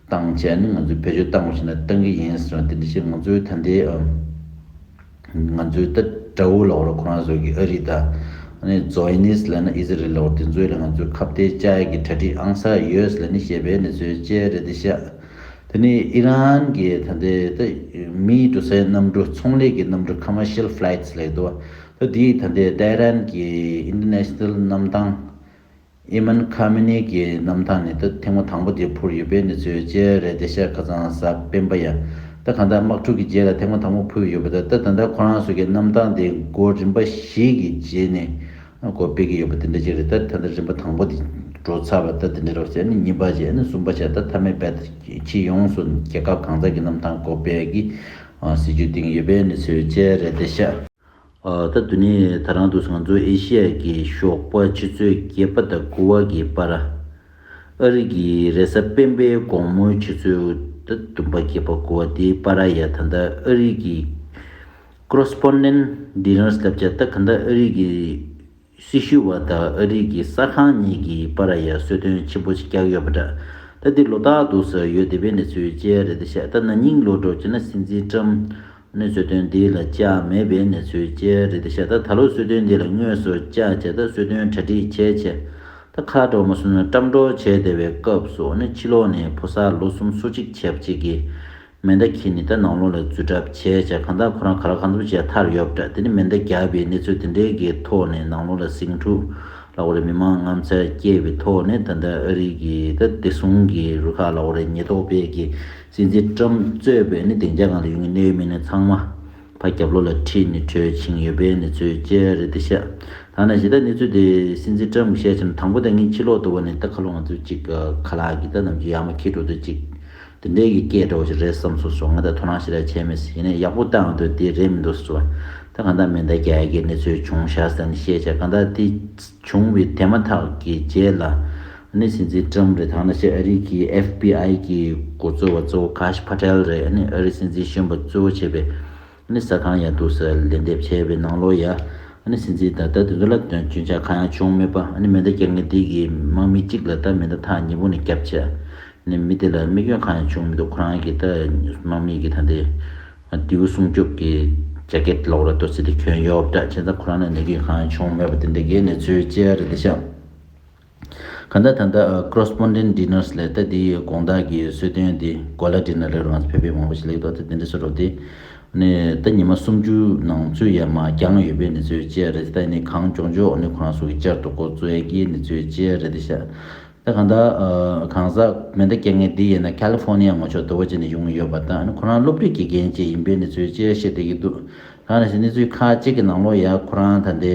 བཏང་བྱས་ནས་ང་ཚོས་བེད་སྤྱོད་བཏང་བ་ཞིག་ན་བཏང་གི་ཡིན་ཟེར་བ་དེ་འདྲ་བྱས། ང་ཚོའི་ད་ལྟའི་ང་ཚོའི་ད་དགྲ་བོ་ལབ་དགོས་རེད། ཁོ་རང་ཚོ་གི་ཨ་རི་དང་ཨ་ནི་ཛོ་ཡི་ནིས་ལབ་ན་ཨི་ཟི་རེལ་ལབ་དགོས་རེད། དེ་ཚོ་ལ་ང་ཚོས་ཁ་གཏད་བཅག་ཡག་གི་གྲ་སྒྲིག་ཨང་གསར་ཡོད་ལབ་ནས་བཤད་པའི་གནས་ཚུལ་བཅས་རེད་དེ་ཤག་དེ་ནས་ཨི་རན་གྱི་ད་ལྟའི་ད་མིའི་འགྲོ་སའི་གནམ་གྲུ་ཚོང་ལས་ཀྱི་གནམ་གྲུ་commercial flights་ལབ་འདུག་ད་དེའི་ད་ལྟའི་ཏེ་ཧྲན་གྱི་International་གནམ་ཐང་ཨི་མན་ཁ་མི་ནི་གི་གནམ་ཐང་ནས་ད་ཐེངས་མ་དང་པོ་དེ་འཕུར་ཡོད་པའི་གནས་ཚུལ་བཅས་རེད་དེ་ཤག་ཁ་སང་གཟའ་སྤེན་པ་ཡ། ད་གང་ལྟར་དམག་འཁྲུག་གི་རྗེས་ལ་ཐེངས་མ་དང་པོ་འཕུར་ཡོད་པ། ད་ད་ད་ལྟ་ཁོ་རང་ཚོ་གི་གནམ་ཐང་དེ་སྒོ་རིམ་པ་བཞི་གི་རྗེས་ནས་སྒོ་ཕྱེ་གི་ཡོད་པ་དེ་འདྲ་ཅིག་རེད། ད་ད་ལྟ་རིམ་པ་དང་པོ་དེ་འགྲོ་ཚར་བ། ད་དེ་འདྲ་རོགས་བྱས་ནས་གཉིས་པ་བྱས་ནས་གསུམ་པ་བྱས། ད་མཐའ་མའི་བར་དུ་ཕྱི་ཡོངས་སུ་རྒྱལ་ཁབ་གང་ས་གི་གནམ་ཐང་སྒོ་ཕྱེ་གི་སྲིད་ཇུས་བཏིང་ཡོད་པའི་གནས་ཚུལ་བཅས་རེད་དེ་ཤག་ཨ། ད་དུས་ནི་ད་རང་དུས་སུ་ང་ཚོ་ཨེ་ཤི་ཡ་གི་ཞོགས་པ་ཆུ་ཚོད་བརྒྱད་པ་དང་དགུ་པ་གི་བར། ཨ་རི་གི་རེས་གཟའ་སྤེན་པའི་དགོང་མོའི་ཆུ་ཚོད་ད་བདུན་པ་བརྒྱད་པ་དགུ་པ་དེའི་བར་ཡ། ད་ལྟ་ཨ་རི་གི་Correspondent Dinners་ལབ་བྱས། ད་ག་ད་ཨ་རི་གི་སྲི་ཞུ་བ་དང་ཨ་རི་གི་གསར་ཁང་གཉིས་ཀྱི་བར་ཡ་གསོལ་སྟོན་ཆེན་པོ་ཞིག་བརྒྱབ་ཡོད་པ་འདྲ། ད་འདི་ལོ་རྟག་འདུག་ཟེར་ཡོད་བསྡད་པའི་གནས་ཚུལ་བཅས་རེད་དེ་ཤག་ད་ན་ནིང་ལོ་འགྲོ་བྱས་ན་སྲིད་འཛིན་ཀྲམ་ནས་གསོལ་སྟོན་འདི་ལ་བཅར་མེད་པའི་གནས་ཚུལ་བཅས་རེད་དེ་ཤག་ད་ད་ལོ་གསོལ་སྟོན་འདི་ལ་དངོས་སུ་བཅར་བྱས། ད་གསོལ་སྟོན་གྲ་སྒྲིག་བྱས་བྱས། ད་ཁ་འགྲོ་མ་སོང་ན་བཀྲམ་སྒྲོག་བྱས་བསྡད་པའི་སྐབས་སུ་ནི་ཕྱི་ལོགས་ནས་ཕོ་གསར་ལོ་གསུམ་སོ་གཅིག་བྱས་པ་ཅིག་གིས་མེ་མདའ་འཁྱེར་ནས་ད་ནང་ལོགས་ལ་འཛུལ་གྲབས་བྱས་བྱས། གང་ལྟར་ཁོ་རང་ག་ལ་གང་འཚམ་བྱས་ཐར་ཡོད་པ་འདྲ། དེ་ནི་མེ་མདའ་བརྒྱབ་པའི་གནས་ཚུལ་དེ་འདྲའི་གི་ཐོག་ནས་ནང་ལོགས་ལ་ཟིང་འཁྲུག་ལ་འོ་རེ་མི་མང་རྔམ་ཚ་སྐྱེས་པའི་ཐོག་ནས་ད་ལྟ་ཨ་རི་གི་ད་བདེ་སྲུང་གི་རུ་ཁག་ལ་འོ་རེ་ཉེན་རྟོག་པས་ཀྱི་སྲིད་འཛིན་ཀྲམ་གཙོས་པའི་ནི་སྡིངས་ཆ་སྒང་ལ་ཡོད་མཁན་གནད་ཡོད་མི་སྣ་ཚང་མ་ཕར་རྒྱབ་ལོགས་ལ་ཁྲིད་ནས་བྲོས་ཕྱིན་ཡོད་པའི་གནས་ཚུལ་བཅས་རེད་དེ་ཤག་ད་ནང་བཞིན་ད་གནས་ཚུལ་དེ་སྲིད་འཛིན་ཀྲམ་གྱིས་བཤད་ཕྱིན་དང་པོ་ད་ངས་ཕྱི་ལོགས་དུ་བ་ནས་ད་ཁ་ལོ་ང་ཚོ་གཅིག་ཁ་ལག་གི་ད་ནམ་རྒྱུན་ཡར་མར་འཁྱེར་འགྲོ་དུས་གཅིག་དེ་འདྲའི་གི་སྐད་འདྲ་བོ་ཞིག་རེད་བསམ་སོང་སོང་། ང་ད་དོ་སྣང་ཞེ་དྲག་བྱས་མེད་ཟེར། ཡིན་ནའི་ཡག་པོ་བཏང་འདུག་དེ་རེད་མི་འདུག་ཟེར་བ། ད་གང་ལྟར་མེ་མདའ་རྒྱག་ཡ་གི་གནས་ཚུལ་བྱུང་ཤག་ཟེར་ནས་བཤད་བྱས། གང་ལྟར་དེ་བྱུང་བའི་དེ་མ་ཐག་གི་རྗེས་ལ། ཨ་ནི་སྲིད་འཛིན་ཏྲམ་རེད། ད་ནང་བཞིན་ཨ་རི་གི་ཨེཕ་བི་ཨའི་གི་འགོ་གཙོ་བ་གཙོ་བོ་ཁཱཤ་པ་ཏེལ་རེད། ཨ་ནི་ཨ་རི་སྲིད་འཛིན་གཞོན་པ་གཙོ་བོ་བྱས་པའི། ཨ་ནི་ས་ཁང་ཡར་འདུག་སེ་ལན་འདེབས་བྱས་པའི་ནང་ལོགས་ཡ། ཨ་ནི་སྲིད་འཛིན་དང་ད་དེ་ཚོ་ལ་དོན་སྐྱོན་ཆ་གང་ཡང་བྱུང་མེད་པ། ཨ་ནི་མེ་མདའ་རྒྱག་མཁན་དེ་གི་དམག་མི་གཅིག་ལ་ད་མེ་མདའ་ཐག་ཉེ་པོ་ནས་བརྒྱབ་བྱས། ཨ་ནི་མི་དེ་ལ་རྨས་སྐྱོན་གང་ཡང་བྱུང་མི་འདུག་ཁོ་རང་གི་ད་དམག་མི་གི་ད་ལྟའི་མདེའུ་སྲུང་སྐྱོབ་ཀྱི་ཇེ་ཀེཊ་ལོག་ལ་ཏོག་ཙམ་དེ་གྱོན་ཡོད་པ་འདྲ། བྱས་ཙང་ཁོ་རང་ལ་ནད་སྐྱོན་གང་ཡང་བྱུང་མེད་པ་དེ་འདྲ་གི་གནས་ཚུལ་བཅས་རེད་དེ་ཤག་གང་ལྟར་ད་ལྟ་ཀོ་རེ་སི་པོན་ཌེན་ཊི་ཌི་ནར་ལབ་ད་དེའི་དགོང་དག་གི་གསོལ་སྟོན་དེ་གོ་ལ་ཌི་ནར་ལབ་རུང་ང་ཚོ་བོད་པའི་མང་པོ་ཞིག་ལབ་ཀྱི་འདུག་ད་དེ་འདྲ་བཟོ་འདྲ་དེ། ནས་ད་ཉི་མ་སུམ་ཅུ་ནང་ཚུད་ཡར་མར་བརྒྱངས་ཡོད་པའི་གནས་ཚུལ་བཅས་རེད། ད་ནི་གང་མགྱོགས་མགྱོགས་ནི་ཁོ་རང་ཚོ་གི་བསྐྱར་དུ་འགོ་བཙུགས་ཡས་ཀྱི་གནས་ཚུལ་བཅས་རེད་དེ་ཤག་ད་གང་ལྟར་གང་ཟག་མེ་མདའ་རྒྱག་མཁན་འདི་ཡིན་ན་ཁ་ལི་ཧྥོ་ནི་ཡ་ངོས་ཕྱོགས་དེ་བ་ཅིག་ནས་ཡོང་གི་ཡོད་པ་དང་། ཁོ་རང་སློབ་རིག་གི་འགན་བཅས་ཡིན་པའི་གནས་ཚུལ་བཅས་བཤད་བསྡད་ཀྱི་འདུག་ད་ནང་བཞིན་གནས་ཚུལ་ཁག་ཅིག་གི་ནང་ལོགས་ཡ་ཁོ་རང་ད་ལྟའི་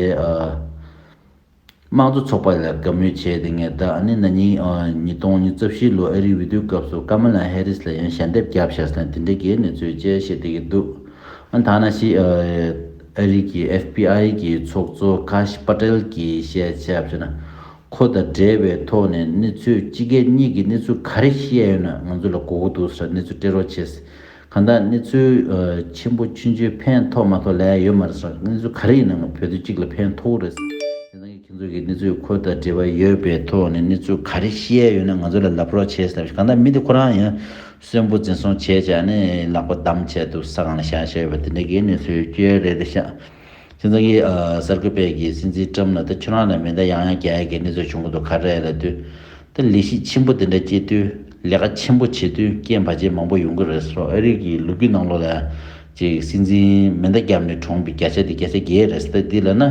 དམངས་གཙོ་ཚོགས་པ་ལ་དགའ་མོས་བྱས་ཏེ་ངས་ད་ཨ་ནི་ན་ནིང་ཉིས་སྟོང་ཉི་ཤུ་རྩ་བཞི་ལོ་ཨ་རིའི་འོས་བསྡུའི་སྐབས་སུ་ཀ་མ་ལ་ཧེ་རིས་ལ་ཡང་ཞལ་འདེབས་བརྒྱབ་བཞག་ཟེར་ནས་དེ་འདྲའི་གི་གནས་ཚུལ་བཅས་བཤད་བསྡད་ཀྱི་འདུག་ཨ་ནི་ད་ནང་བཞིན་ཨ་རི་གི་ཨེཕ་བི་ཨའི་གི་ཚོགས་གཙོ་ཁཱཤ་པ་ཏེལ་གྱིས་བཤད་བྱས་པ་ན། ཁོ་དང་འབྲེལ་བའི་ཐོག་ནས་གནས་ཚུལ་སྤྱི་སྒེར་གཉིས་ཀྱི་གནས་ཚུལ་ག་རེ་ཤེས་ཡོད་ན་ང་ཚོ་ལ་གོ་གི་འདུག་ཟེར་གནས་ཚུལ་སྤྲད་རོགས་བྱས། གང་ལྟར་གནས་ཚུལ་ཆེན་པོ་ཆུང་ཆུང་ཕན་ཐོགས་མ་ཐོགས་ལབ་ཡ་ཡོད་མ་རེད་ཟེར། གནས་ཚུལ་ག་རེ་ཡིན་ན་ང་བོད་དུ་གཅིག་ལ་ཕན་ཐོགས་རེད། དེ་ནང་གི་ཁྱེད་ཚོ་གི་གནས་ཚུལ་ཁོ་དང་འབྲེལ་བ་ཡོད་པའི་ཐོག་ནས་གནས་ཚུལ་ག་རེ་ཤེས་ཡ་ཡོད་ན་ང་ཚོ་ལ་ལབ་རོགས་བྱས་ཟེར། གང་ལྟར་མི་དེ་ཁོ་རང་ཡང་གསོན་པོ་འཛིན་བཟུང་བྱས་བྱས་ནས་ལག་པ་བསྡམས་བྱས་འདུག་ས་སྒང་ལ་བཞག་བཞག་ཡོད་པ་དེ་འདྲ་གི་གནས་ཚུལ་བཅས་རེད་དེ་ཤག་དེ་ཚོ་གི་ཨ་གསར་འགོད་པས་ཀྱི་སྲིད་འཛིན་ཏྲམ་ལ་ད་ཁྱོད་རང་ལ་མེ་མདའ་ཡང་ཡང་རྒྱག་ཡ་གི་གནས་ཚུལ་བྱུང་གི་འདུག་ག་རེ་ལབ་དུས། ད་ལས་གཞི་ཆེན་པོ་དེ་འདྲ་སྐྱེལ་དུས་ལས་ཀ་ཆེན་པོ་བྱེད་དུས་རྐྱེན་བར་ཆད་མང་པོ་ཡོང་གི་རེད་ཟེར། ཨ་རི་གི་ལོ་རྒྱུས་ནང་ལོགས་ལ་ཅིག་སྲིད་འཛིན་མེ་མདའ་བརྒྱབ་ནས་གྲོངས་པའི་བརྒྱ་ཆ་དེ་བརྒྱ་ཆ་བརྒྱད་རེད་ཟེར། ད་འདི་ལབ་ན་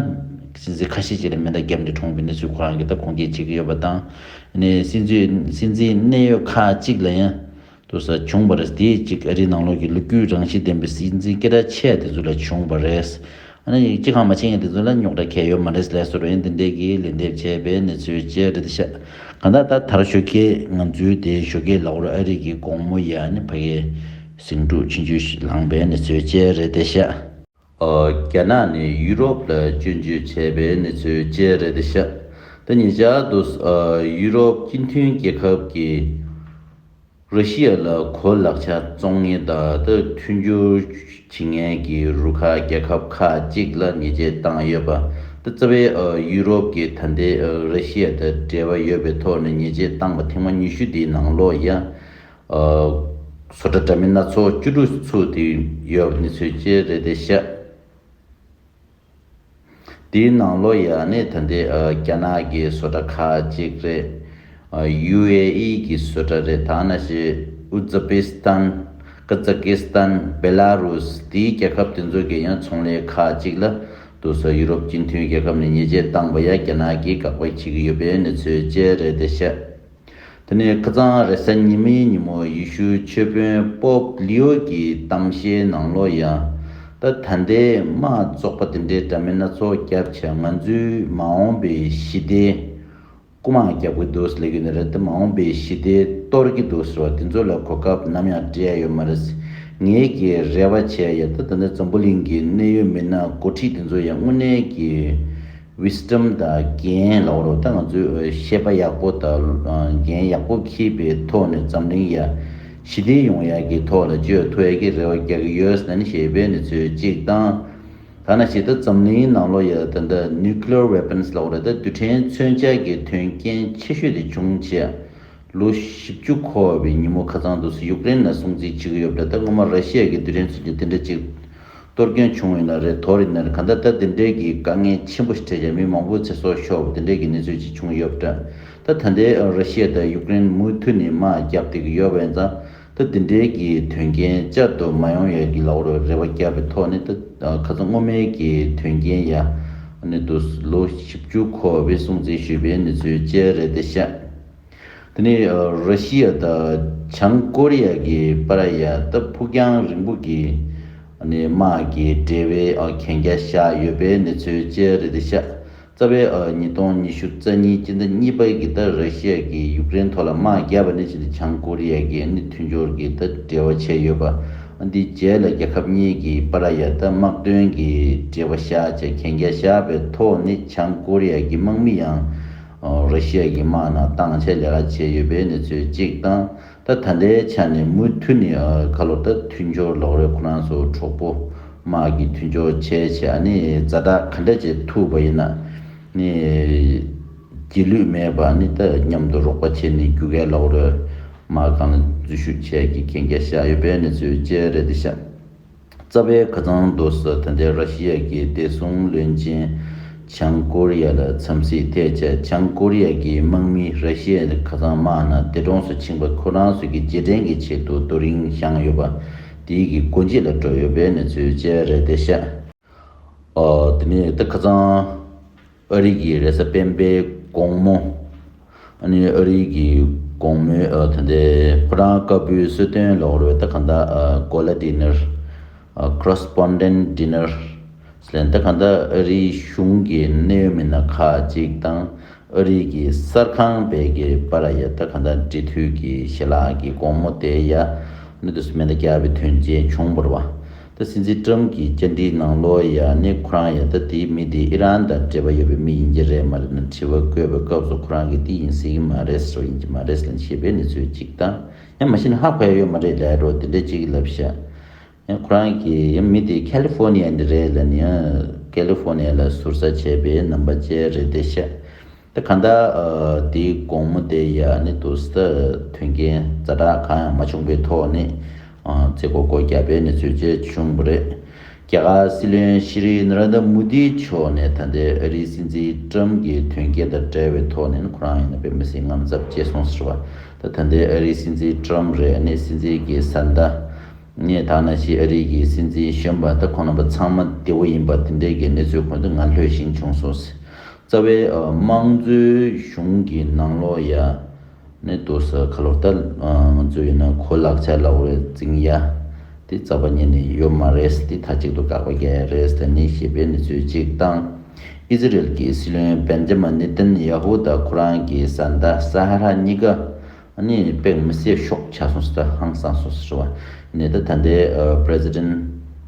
སྲིད་འཛིན་ཁ་ཤས་ཅིག་ལ་མེ་མདའ་བརྒྱབ་ནས་གྲོངས་པའི་གནས་ཚུལ་ཁོ་རང་གིས་ད་ཁུངས་སྐྱེལ་བྱེད་ཀྱི་ཡོད་པ་དང་། ཨ་ནི་སྲིད་འཛིན་སྲིད་འཛིན་གནད་ཡོད་ཁག་ཅིག་ལ་ཡང་དུ་ས་བྱུང་བ་རེད། དེ་གཅིག་ཨ་རིའི་ནང་ལོགས་ཀྱི་ལོ་རྒྱུས་རང་བཞིན་ལྡན་པའི་སྲིད་འཛིན་སྐད་གྲགས་ཆེ་དེ་ཚོ་ལ་བྱུང་བ་རེད། ཨ་ནི་གཅིག་ཁ་མ་ཕྱེ་མཁན་དེ་ཚོ་ལ་རྙོག་དྲ་གང་ཡང་ཡོད་མ་རེད་ལབ་སོང་། འོན་ཏེ་འདི་འདྲའི་གི་ལན་འདེབས་བྱས་པའི་གནས་ཚུལ་བཅས་རེད་ཤག་གང་ལྟར་ད་དར་ཞོགས་ཀས་ང་ཚོའི་དེ་ཞོགས་ཀས་ལ་འོར་ཨ་རི་གི་དགོང་མོ་ཡ་ནི་ཕ་གིའི་ཟིང་འཁྲུག་ཆུང་ཆུང་ཞིག་ལངས་པའི་གནས་ཚུལ་བཅས་རེད་ཤག་ཨ། རྒྱ་ནག་ནས་ཡུ་རོབ་ལ་སྐྱོན་བརྗོད་བྱས་པའི་གནས་ཚུལ་བཅས་རེད་ཤག་ད་ཉེ་ཆར་དུ་ཨ་ཡུ་རོབ་སྤྱི་མཐུན་རྒྱལ་ཁབ་ཀྱི་ར་ཤི་ཡ་ལ་གོ་ལག་ཆ་བཙོང་མཁན་དང་ད་མཐུན་འགྱུར་བྱེད་མཁན་གྱི་རུ་ཁག་རྒྱལ་ཁབ་ཁག་ཅིག་ལ་ཉེས་ཆད་བཏང་ཡོད་པ། ད་རྩ་བའི་ཨ་ཡུ་རོབ་ཀྱི་ད་ལྟའི་ཨ་ར་ཤི་ཡ་དང་འབྲེལ་བ་ཡོད་པའི་ཐོག་ནས་ཉེས་ཆད་བཏང་པ་ཐེངས་མ་ཉི་ཤུ་དེའི་ནང་ལོགས་ཡ། ཨ། བཟོ་གྲྭ་འདྲ་མིན་སྣ་ཚོགས་བཅུ་དྲུག་ཚུད་དེ་ཡོད་པའི་གནས་ཚུལ་བཅས་རེད་ཤག་དེའི་ནང་ལོགས་ཡ་ནི་ད་ལྟའི་ཨ་རྒྱ་ནག་གི་བཟོ་གྲྭ་ཁག་ཅིག་རེད། ཨ་ཡུ་ཨེ་ཨི་གི་བཟོ་གྲྭ་རེད། ད་ནང་བཞིན་ཨུ་ཛི་བེ་སི་ཐན། ཀ་ཛ་ཀི་སི་ཐན། བེ་ལ་རུས། དེའི་རྒྱལ་ཁབ་དེ་ཚོ་གི་ཡང་ཚོང་ལས་ཁག་ཅིག་ལ་དུ་ས་ཡུ་རོབ་སྤྱི་མཐུན་རྒྱལ་ཁབ་ནས་ཉེས་ཆད་བཏང་པ་ཡ་རྒྱ་ནག་གིས་དགག་པ་བྱེད་ཀྱི་ཡོད་པའི་གནས་ཚུལ་བཅས་རེད་ཤག་དེ་ནས་ཁ་སང་རེས་གཟའ་ཉི་མའི་ཉིན་མོ་ཡེ་ཤུའི་ཆོས་དཔོན་པོབ་ལིའོ་གི་གཏམ་བཤད་ནང་ལོགས་ཡང་ད་ད་ལྟའི་དམག་བཙོག་པ་དེ་འདྲའི་འདྲ་མིན་སྣ་ཚོགས་བརྒྱབ་བྱས་ང་ཚོའི་མ་འོངས་པའི་ཞི་བདེ་རྐུ་མ་རྒྱག་གི་འདུག་ལབ་ཀྱི་ནི་རེད། ད་མ་འོངས་པའི་ཞི་བདེ་གཏོར་གྱི་འདུག་ཟེར་བ་དེ་ཚོ་ལ་གོ་སྐབས་ནམ་ཡང་སྤྲད་ཡ་ཡོད་མ་རེད། ངེད་ཀྱི་རེ་བ་བྱས་ཡ་ད་ད་ནི་འཛམ་བུ་གླིང་གི་གནད་ཡོད་མི་སྣ་འགོ་ཁྲིད་དེ་ཚོ་ཡ་དངོས་གནས་ཀྱི་ཝིས་ཌམ་དང་རྒན་ལབ་རོགས། ད་ང་ཚོས་ཤེས་པ་ཡག་པོ་དང་རྒན་ཡག་པོ་འཁྱེར་པའི་ཐོག་ནས་འཛམ་གླིང་ཡ་ཞི་བདེ་ཡོང་ཡ་གི་ཐོག་ལ་བཅོས་ཐུབ་ཡ་གི་རེ་བ་རྒྱག་གི་ཡོད་ཟེར་ནས་བཤད་པའི་གནས་ཚུལ་གཅིག་དང་། ད་ནང་བཞིན་ད་འཛམ་གླིང་ནང་ལོགས་ཡ་ད་ལྟ་nuclear weapons ལབ་རེད། ད་རྡུལ་ཕྲན་མཚོན་ཆ་གི་དོན་རྐྱེན་ཆེ་ཤོས་དེ་བྱུང་བྱས་ལོ་བཞི་བཅུ་འཁོར་བའི་ཉིན་མོ་ཁ་སང་དུས་སུ་ཡུཀ་རེན་ལ་སྲུང་བརྩི་བྱེད་ཀྱི་ཡོད་པ་རེད། ད་སྔོན་མ་ར་ཤི་ཡ་གི་རྡུལ་ཕྲན་མཚོན་ཆ་དེ་འདྲ་ཅིག་གཏོར་སྐྱོན་བྱུང་ཡོད་ན་རེད། དོར་ཡོད་ན་རེད། གང་ལྟར་ད་དེ་འདྲའི་གི་དཀའ་ངལ་ཆེན་པོ་ཞིག་འཕྲད་བྱས་མི་མང་པོའི་ཚེ་སྲོག་ཤོར་བ་དེ་འདྲའི་གི་གནས་ཚུལ་ཅིག་བྱུང་ཡོད་པ་རེད། ད་ད་ལྟའི་ར་ཤི་ཡ་དང་ཡུཀ་རེན་མུ་མཐུད་ནས་དམག་བརྒྱབ་བསྡད་ཀྱི་ཡོད་པ་ཡིན་ཙང་། ད་དེ་འདྲའི་གི་དོན་རྐྱེན་བསྐྱར་དུ་མ་ཡོང་ཡ་གི་ལབ་རོགས་རེ་བ་བརྒྱབ་པའི་ཐོག་ནས། ད་ཁ་སང་སྔོན་མའི་གི་དོན་རྐྱེན་ཡ་ནི་དུ་ལོ་བཞི་བཅུ་འཁོར་བའི་སྲུང་བརྩི་ཞུས་པའི་གནས་ཚུལ་བཅས་རེད་ཤག་དེ་ནས་ར་ཤི་ཡ་དང་བྱང་ཀོ་རི་ཡ་གི་བར་ཡ་ད་ཕུགས་རྒྱང་རིང་པོ་གི་ནི་དམག་གི་འབྲེལ་བའི་གན་རྒྱ་བཞག་ཡོད་པའི་གནས་ཚུལ་བཅས་རེད་ཤག་རྩ་བའི་ཨ་ཉིས་སྟོང་ཉི་ཤུ་རྩ་གཉིས་སྤྱི་ཟླ་གཉིས་པ་གི་ད་ར་ཤི་ཡ་གིས་ཡུཀ་རེན་ཐོག་ལ་དམག་བརྒྱབ་པ་ནས་བྱས་ཏེ་བྱང་ཀོ་རི་ཡ་གིས་ཨ་ནི་མཐུན་སྦྱོར་གྱི་ད་འབྲེལ་བ་བྱས་ཡོད་པ། ཨ་འདིའི་རྗེས་ལ་རྒྱལ་ཁབ་གཉིས་ཀྱི་བར་ཡ་ད་དམག་དོན་གྱི་འབྲེལ་བ་བཞག་བྱས་གན་རྒྱ་བཞག་པའི་ཐོག་ནས་བྱང་ཀོ་རི་ཡ་གི་དམག་མི་ཡང་ཨ་ར་ཤི་ཡ་གི་དམག་ནང་བཏང་བྱས་ལས་ཀ་བྱས་ཡོད་པའི་གནས་ཚུལ་གཅིག་དང་། ད་ད་ལྟའི་ཆ་ནས་མུ་མཐུད་ནས་ཨ་ཁ་ལོ་ད་མཐུན་སྦྱོར་ལོག་རེད། ཁོ་རང་ཚོ་གྲོགས་པོ་དམག་གི་མཐུན་སྦྱོར་བྱས་བྱས་ཨ་ནི་ཛ་དྲག་ག་འདྲ་བྱས་ཐུག་པ་ཡིན་ན་ནི་རྗེས་ལུས་མེད་པ་ནི་ད་མཉམ་དུ་རོགས་པ་བྱས་ནས་རྒྱུག་གས་ལོག་རེད། དམག་སྒང་ལ་འཛུལ་ཞུགས་བྱས་ཀྱི་གན་རྒྱ་བཞག་ཡོད་པའི་གནས་ཚུལ་བཅས་རེད་དེ་ཤག་རྩ་བའི་ཁ་སང་དུ་ས་ད་ལྟའི་ར་ཤི་ཡ་གི་བདེ་སྲུང་བློན་ཆེན་བྱང་ཀོ་རི་ཡ་ལ་འཚམས་གཟིགས་ཐད་བྱས། བྱང་ཀོ་རི་ཡ་གི་དམག་མིས་ར་ཤི་ཡའི་ཁ་སང་དམག་ནང་འདས་གྲོངས་སུ་ཕྱིན་པ་ཁོ་རང་ཚོ་གི་རྗེས་དྲན་གྱི་ཆེད་དུ་རྡོ་རིང་བཞེངས་ཡོད་པ་དེའི་གི་སྒོ་འབྱེད་ལ་འགྲོ་ཡོད་པའི་གནས་ཚུལ་བཅས་རེད་དེ་ཤག་ཨོ་དེ་ནས་ད་ཁ་སང་ཨ་རི་གི་རེས་གཟའ་སྤེན་པའི་དགོང་མོ། ཨ་ནི་ཨ་རི་གི་གོང་མའི་ཨ་ད་ལྟའི་ཁོ་རང་སྐབས་བུའི་གསོལ་སྟོན་ལོག་རེད། ད་གང་ལྟར་ཨ་གོ་ལ་ཌི་ནར། ཨ་ཀོ་རེ་སི་པོན་ཌེན་ཊི་ཌི་ནར་ཟེར་ལེན། ད་གང་ལྟར་ཨ་རིའི་གཞུང་གི་གནད་ཡོད་མི་སྣ་ཁག་ཅིག་དང་ཨ་རི་གི་གསར་ཁང་བས་ཀྱི་པར་ཡ་ད་གང་ལྟར་འབྲེལ་མཐུད་ཀྱི་ཞལ་ལག་གི་དགོང་མོ་དེ་ཡ་ནི་དུས་སུ་མེ་མདའ་བརྒྱབ་པའི་དོན་རྐྱེན་བྱུང་བ་རེད་བ། ད་སྲིད་འཛིན་ཏྲམ་གྱི་བཅར་འདྲིའི་ནང་ལོགས་ཡ་ནི་ཁོ་རང་ཡ་ད་དེའི་མི་དེ་ཨི་རན་དང་འབྲེལ་བ་ཡོད་པའི་མི་ཡིན་གྱི་རེད་མ་རེད་ན་དྲི་བ་བཀོད་པའི་སྐབས་སུ་ཁོ་རང་གིས་དེ་ཡིན་སྲིད་ཀྱི་མ་རེད་ཟེར་བ་ཡིན་གྱི་མ་རེད་ཟེར་ལན་བཤད་པའི་གནས་ཚུལ་གཅིག་དང་། ཡང་མ་གཞི་ནས་ཧ་གོ་ཡ་ཡོད་མ་རེད་ལབ་རོགས་དེ་འདྲས་གཅིག་ལབ་ཤག་ཡང་ཁོ་རང་གིས་ཡང་མི་དེ་ཁ་ལི་ཧྥོ་ནི་ཡ་ནས་རེད་ལབ་ནས་ཡང་ཁ་ལི་ཧྥོ་ནི་ཡ་ལ་ཟུར་ཟ་བྱས་པའི་རྣམ་པ་བཅས་རེད་དེ་ཤག་ད་གང་ལྟར་ཨ་དེའི་དགོང་མོ་དེ་ཡ་ནི་དུས་ད་དོན་རྐྱེན་ཛ་དྲག་གང་ཡང་མ་བྱུང་པའི་ཐོག་ནས་ཨ་མཛད་སྒོ་སྒོ་བརྒྱབ་པའི་གནས་ཚུལ་བཅས་བྱུང་བ་རེད། རྒྱ་གར་སྲིད་བློན་ཤྲི་ནར་ཨེན་དྲ་མོ་དི་མཆོག་ནས་ད་ལྟའི་ཨ་རིའི་སྲིད་འཛིན་ཏྲམ་གྱི་དོན་རྐྱེན་དང་འབྲེལ་བའི་ཐོག་ནས་ཁོ་རང་ཡིན་ན་དཔེ་མི་སྲིད་དངངས་འཚབ་སྐྱེས་སོང་ཟེར་བ། ད་ད་ལྟའི་ཨ་རིའི་སྲིད་འཛིན་ཏྲམ་རེད། ཨ་ནི་སྲིད་འཛིན་གྱི་བཟའ་ཟླ། ངས་ད་ནང་བཞིན་ཨ་རི་གི་སྲིད་འཛིན་གཞོན་པ་ད་ཁོང་རྣམ་པ་ཚང་མ་བདེ་བོ་ཡིན་པ་དེ་འདྲའི་གི་གནས་ཚུལ་ཁོང་ཚོ་ང་ལྷོད་ཤིང་བྱུང་སོང་ཟེར། རྩ་བའི་ཨ་དམངས་གཙོའི་གཞུང་གི་ནང་ལོགས་ཡ་ནི་དུ་ས་ཁ་ལོ་ད་ང་ཚོ་ཡིན་ན་གོ་ལག་ཆ་ལ་འོ་རེ་འཛིང་ཡ་དེ་རྩ་བ་ཉིད་ནས་ཡོད་མ་རེད། དེ་མཐའ་གཅིག་ཏུ་དགག་པ་རྒྱག་ཡ་རེད་ཟེར་ནས་ཞེས་པའི་གནས་ཚུལ་གཅིག་དང་། ཨི་ཟི་རེལ་གྱི་སྲིད་བློན་བེན་ཇ་མ་ནེ་ཏན་ཡ་ཧུ་དང་ཁོ་རང་གི་བཟའ་ཟླ་ས་ཧ་ར་གཉིས་ཀ་ཨ་ནི་དཔེ་མི་སྲིད་ཤོག་ཆགས་སོང་ཟེར། ད་ཧང་སངས་སོང་ཟེར་བ། ནས་ད་ད་ལྟའི་ཨ་པི་རེ་སི་ཌེན་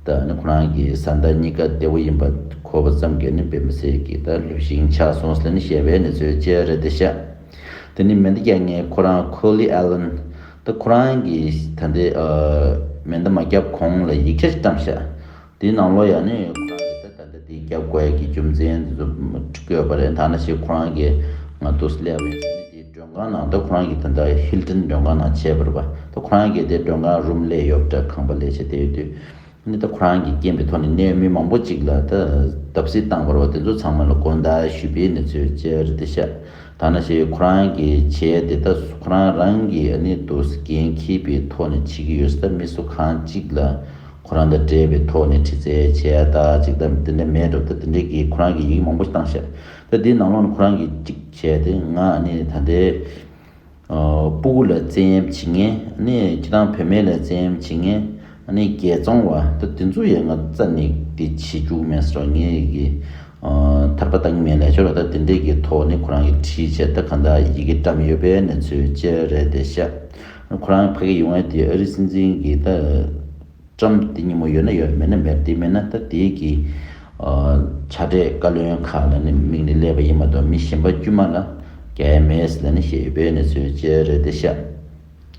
ཊི་དང་ནི་ཁོ་རང་གི་བཟའ་ཟླ་གཉིས་ཀ་བདེ་བོ་ཡིན་པ་གོ་བ་ཙམ་གྱིས་ནི་དཔེ་མི་སྲིད་ཀྱི་ད་ལྷོད་ཤིང་ཆགས་སོང་ཟེར་ནི་བཤད་པའི་གནས་ཚུལ་བཅས་རེད་དེ་ཤག་དེ་ནི་མེ་མདའ་རྒྱག་མཁན་ཁོ་རང་ཁོ་ལི་ཨ་ལན་ད་ཁོ་རང་གི་ད་ལྟའི་ཨ་མེ་མདའ་མ་བརྒྱབ་གོང་ལ་ཡིག་ཆ་ཞིག་བཀྲམ་ཤག་དེའི་ནང་ལོགས་ཡ་ནི་ཁོ་རང་གིས་ད་ད་ལྟ་དེ་རྒྱབ་དགོས་ཡ་གི་རྒྱུ་མཚན་དེ་ཚོ་བཀོད་པ་རེད། ད་ནང་བཞིན་ཁོ་རང་གིས་ང་དུས་སླེབས་པ་ཡིན་ཟེར་ནས་དེའི་མགྲོན་ཁང་ནང་ད་ཁོ་རང་གིས་ད་ལྟ་ཧིལ་ཊོན་མགྲོན་ཁང་ནང་བྱས་པ་རེད་པ། ད་ཁོ་རང་གིས་དེ་མགྲོན་ཁང་རུམ་སླེབས་ཡོད་པ་འདྲ། ཁང་པ་སླེབས་བྱས་བསྡད་ཡོད་དུས་ཨ་ནི་ད་ཁོ་རང་གིས་རྐྱེན་པའི་ཐོག་ནས་གནད་ཡོད་མི་མང་པོ་ཅིག་ལ་ད་བརྡབ་གསིག་བཏང་བ་རེད་པ། དེ་ཚོ་ཚང་མ་ལ་དགོངས་དག་ཞུས་པའི་གནས་ཚུལ་བཅས་རེད་དེ་ཤག་ད་ནང་བཞིན་ཁོ་རང་གིས་བྱས་དེ་ད་ཁོ་རང་རང་གིས་ཨ་ནི་དུས་འགན་འཁྱེར་པའི་ཐོག་ནས་བྱེད་ཀྱི་ཡོད་ཟེར། ད་མི་སུ་གང་ཅིག་ལ་ཁོ་རང་དང་འབྲེལ་བའི་ཐོག་ནས་དྲི་རྩད་བྱས་ད་ཅིག་ད་དེ་འདྲ་མེད་འགྲོ། ད་དེ་འདྲའི་གི་ཁོ་རང་གི་ཡིག་མང་པོ་ཞིག་བཏང་ཤག་ད་དེའི་ནང་ལོགས་ནས་ཁོ་རང་གིས་ཅིག་བྱས་ཏེ་ང་ནི་ད་ལྟའི་ཨ་སྤུ་གུ་ལ་བཙན་གཡེམ་བྱེད་མཁན་ནི་ཁྱེད་རང་བུད་མེད་ལ་བཙན་གཡེམ་བྱེད་མཁན་ནི་རྒྱལ་བཙོང་བ་ད་དེ་ཚོ་ཡང་ང་རྩ་ནས་དེ་བྱེད་བཅུག་མེད་ཟེར་བ། ངས་གི་ཨ་ཐར་པ་བཏང་མེད་ལས་ཆོག་ལ། ད་དེ་འདྲའི་གི་ཐོག་ནས་ཁོ་རང་གིས་བྲིས་བྱས་ད་གང་ལྟར་ཡི་གེ་བཀྲམ་ཡོད་པའི་གནས་ཚུལ་བཅས་རེད་དེ་ཤག་ཁོ་རང་ཕ་གི་ཡོང་ཡ་དེ་ཨ་རི་སྲིད་འཛིན་གྱི་ད་ཊྲམ་དེ་ཉིན་མོ་ཡོད་ན་ཡོད། མེད་ན་མེད། དེ་མེད་ན་ད་དེའི་གི་ཨ་ཕྱག་སྦྲེལ་བཀའ་བློན་ཁག་ལ་ནི་དམིགས་ནས་སླེབས་པ་ཡིན་མ་གཏོགས་མི་གཞན་པ་དཀྱུས་མ་ལ་རྒྱག་ཡ་མེད་ཟེར་ལ་ནི་བཤད་ཡོད་པའི་གནས་ཚུལ་བཅས་རེད་དེ་ཤག་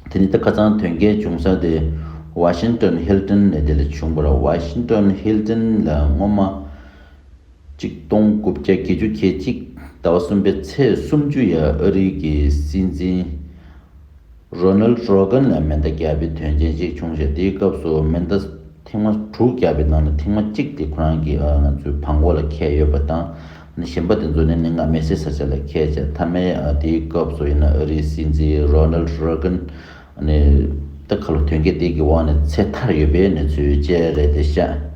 དེ་ནི་ད་ཁ་སང་དོན་རྐྱེན་བྱུང་ས་དེ་ཝ་ཤིང་ཊོན་ཧིལ་ཊོན་ལ་དེ་ལ་བྱུང་བ་རེད། ཝ་ཤིང་ཊོན་ཧིལ་ཊོན་ལ་སྔོན་མ་གཅིག་སྟོང་དགུ་བརྒྱ་བརྒྱད་ཅུ་གྱ་གཅིག་ཟླ་བ་གསུམ་པའི་ཚེས་སུམ་ཅུ་ཡ་ཨ་རི་གི་སྲིད་འཛིན་རོ་ནལ་རོ་གན་ལ་མེ་མདའ་བརྒྱབ་པའི་དོན་རྐྱེན་ཅིག་བྱུང་ཞིང་། དེའི་སྐབས་སུ་མེ་མདའ་ཐེངས་མ་དྲུག་བརྒྱབ་པའི་ནང་ནས་ཐེངས་མ་གཅིག་དེ་ཁོ་རང་གི་ཨ་ང་ཚོའི་བྲང་ཁོག་ལ་འཁེལ་ཡོད་པ་དང་། ཨ་ནི་གཞན་པ་དེ་ཚོ་ནི་ནི་ང་མེ་སྲེག་ས་ཆ་ལ་འཁེལ་བྱས། མཐའ་མའི་ཨ་དེའི་སྐབས་སུ་ཡིན་ན་ཨ་རིའི་སྲིད་འཛིན་རོ་ནལ་རོ་གན་ཨ་ནི་ད་ཁ་ལོ་དོན་རྐྱེན་དེ་གི་འོག་ནས་ཚེ་ཐར་ཡོད་པའི་གནས་ཚུལ་བཅས་རེད་དེ་ཤག